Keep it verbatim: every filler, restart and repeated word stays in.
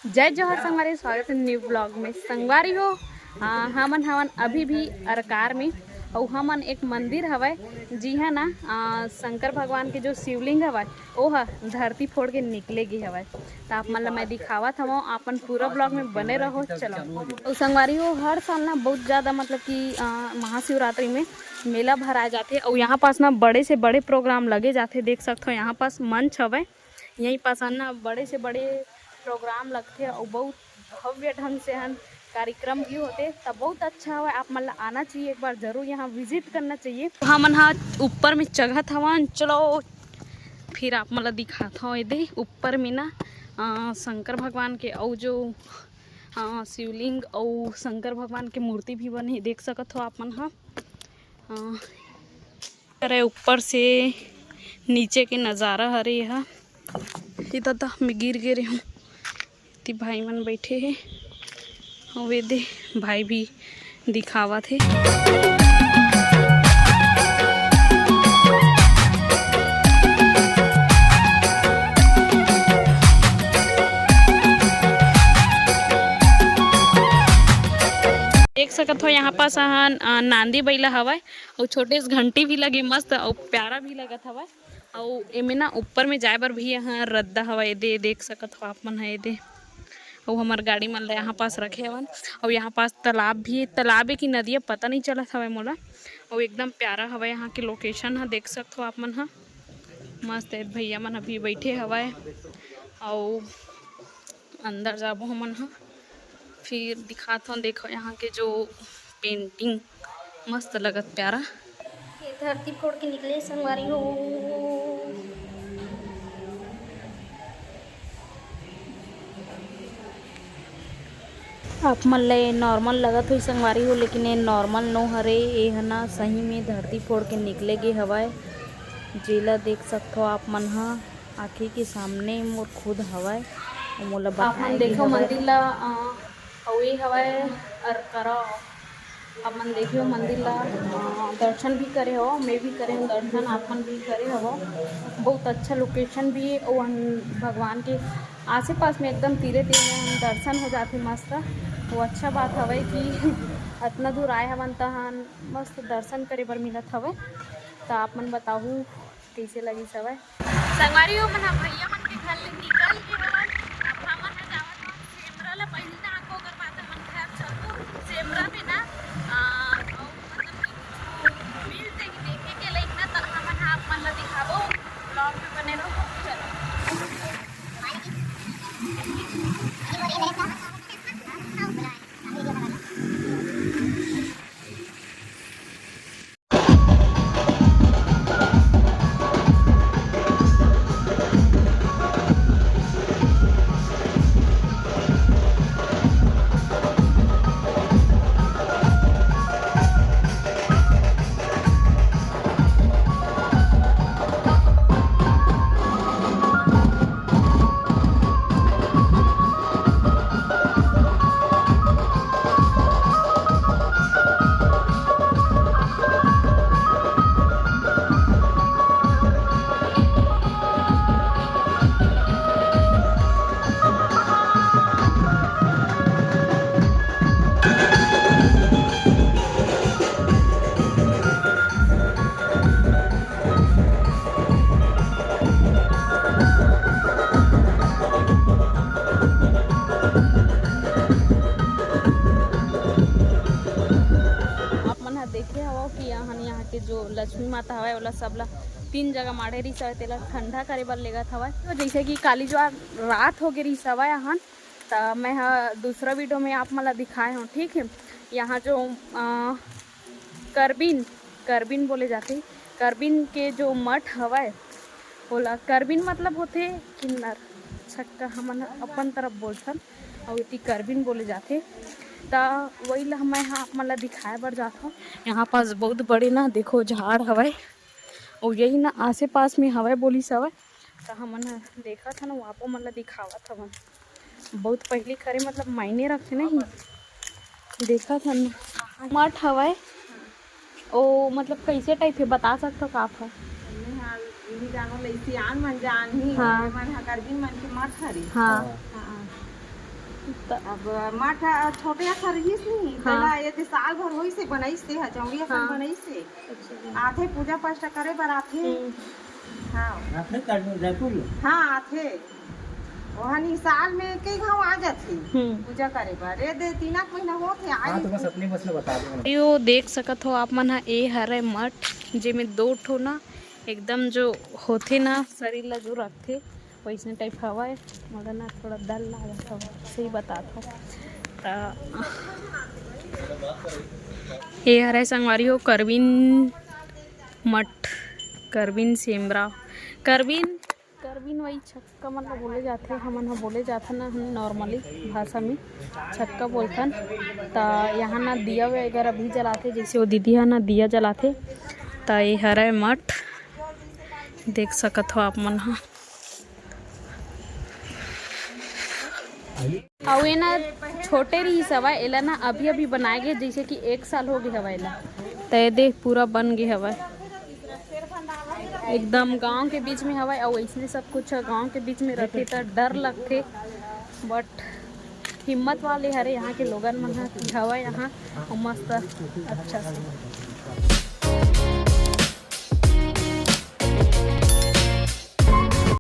जय जोहार संगवारी, स्वागत है न्यू ब्लॉग में। संगवारी हो, आ, हमन हवन अभी भी अरकार में, अउ हमन एक मंदिर हवय जिहां ना, आ, शंकर भगवान के जो शिवलिंग हवय, ओह धरती फोड़ के निकले गे हवय। त आप मन ल मैं दिखावत हवं, अपन पूरा ब्लॉग में बने रहो। चलो, अउ संगवारी हो, हर साल ना बहुत ज्यादा, मतलब कि, आ, महाशिवरात्रि में मेला भराए जाथे, अउ यहाँ पास ना बड़े से बड़े प्रोग्राम लगे जाथे। देख सकथो, यहाँ पास मंच हवय, यहीं पास ना बड़े से बड़े प्रोग्राम लगथे अउ बहुत भव्य ढंग से हन कार्यक्रम भी होथे। त बहुत अच्छा हवय, आप मन ला आना चाहिए, एक बार जरूर यहाँ विजिट करना चाहिए। हमन हा ऊपर में चघत हवन, चलो फिर आप मन ला दिखात हव। एदे ऊपर में ना, अ, शंकर भगवान के अउ जो, अ, शिवलिंग अउ शंकर भगवान के मूर्ति भी बने हे, देख सकत हो आप मन हा। अ, अरे, ऊपर से नीचे के नजारा हरे एहा। ए ददा, मैं गिर गे रेहूं। एती भाई मन बैठे हे, अउ एदे भाई भी दिखावत हे। देख सकत हो, यहाँ पास अहन, अ, नांदी बइला हवय। अउ छोटे से घंटी भी लगे, मस्त अउ प्यारा भी लगत हवय। अउ एमे ना ऊपर में जाए बर भी यहाँ रद्दा हवय, एदे देख सकत हो आप मन ह एदे। अउ हमर गाड़ी मन ल यहाँ पास रखे हवन। अउ यहाँ पास तालाब भी, तालाब ए कि नदिया पता नहीं चलत हवय मोला। अउ एकदम प्यारा हवय यहाँ के लोकेशन ह, देख सकत हो आप मन ह। मस्त ए भैया मन अभी बैठे हवय। अउ अंदर जाबो हमन ह, फिर दिखात हव। देखो यहाँ के जो पेंटिंग मस्त लगत प्यारा। ये धरती फोड़ के निकले संगवारी हो। आप मन ल ये नॉर्मल लगत होही संगवारी हो, लेकिन ये नॉर्मल नो हरे। ये ह ना सही में धरती फोड़ के निकले गे हवय, जेला देख सकथो आप मन ह। आँखी के सामने मोर खुद हवय, अउ मोला आप बताए मन गे देखो हवय। मंदिर ला, अ, अउ ये हवय अरकरा। आप मन देखियो मंदिर ला, अ, दर्शन भी करे हो, मैं भी करे हूँ दर्शन, आप मन भी करे हो। बहुत अच्छा लोकेशन भी हे, अउ हम भगवान के आसे पास में एकदम तीरे तीर में हम दर्शन हो जाथे मस्त। वो अच्छा बात हवय कि अतना दूर आए हवन तहन मस्त दर्शन करे बर मिलत हवय। त आप मन बताहू कइसे लगिस हवय। संगवारी हो, मन ह भैया मन के घर ले निकल गे हवन। अब हमन ह जावत हन सेमरा ल। पहिली ना आको, ओकर बाद हमन घर चलबो। सेमरा में ना, आ, अउ मतलब कि कुछ मिलथे कि देखे के लायक ना, त हमन ह आप मन ल दिखाबो। ब्लॉग में बने रहो। चलो। आप मन ह देखे हवव कि यहाँ, यहाँ के जो लक्ष्मी माता हवय, ओला सबला तीन जगह माढ़े रिहिस हवय, तेला ठंडा करे बर लेगत हवय। तो जैसे कि काली जो रात हो गे रिहिस हवय, यहाँ त मैं ह दूसरा वीडियो में आप मन ला दिखाए हूँ, ठीक है। यहाँ जो, अ, करबिन, करबिन बोले जाथे, करबिन के जो मठ हवय, ओला करबिन मतलब होथे किन्नर छक्का, हमन ह अपन तरफ बोलथन, अउ एती करबिन बोले जाथे। त वही ला मैं ह आप मन ला दिखाए बर जात हव। यहाँ पास बहुत बड़े ना, देखो, झाड़ हवय, अउ यही ना आसे पास में हवय, बोलिस हवय। त हमन ह देखत हन, वो आपो मन ला दिखावत हवन। बहुत पहिली करे, मतलब, मायने रखथे नहीं। देखत हन, मठ हवय, ओ, मतलब, कैसे टाइप हे, बता सकथव का आप ह? इही जानो ले सियान मन जानही, हाँ। मन ह करगिन मन के मठ हरे। हाँ। हाँ। अब मठ ह छोटे असन रहिस नहीं, हाँ। तेला ये दे साल भर होइस हे बनाइस हे, ह चौड़ी असन हाँ। बनाइस हे। अच्छा। आथे पूजा पाठ करे बर आथे। हम्म। हाँ। आपने काट लो, जयपुर लो। हाँ, आथे। ओहनी साल में कई घाव आ जाथे हम्म। पूजा करे बर। ये दे तीन एक महीना होत हे, आए हाँ, तो नहीं। बस अपने बस में बता दो। यो देख सकत हो आप मन ह, ए हरय मठ, जेमे दो ठो ना एकदम जो होथे ना, शरीर ला जो रखथे, वैसने टाइप हवय, मगर ना थोड़ा डर लागत हवय, सही बतात हव। त ये हरय संगवारी हो करवीन मठ, करवीन सेमरा, करवीन, करवीन वही छक्का मन ला बोले जाथे, हमन ह बोले जाथन ना, हम normally भाषा में छक्का बोलथन। त यहाँ ना दिया वगैरह भी जलाथे, जैसे वो दीदी ह ना दिया जलाथे। त ये हरय मठ, देख सकत हो आप मन ह। अउ ये ना छोटे रिहिस हवय, एला ना अभी अभी बनाए गे, जैसे कि एक साल हो गे हवय एला। त ये देख पूरा बन गे हवय, एकदम गांव के बीच में हवय। अउ ऐसने सब कुछ गांव के बीच में रथे त डर लगथे, but हिम्मत वाले हरे यहाँ के लोगन मन ह कि हवय यहाँ अउ मस्त अच्छा से।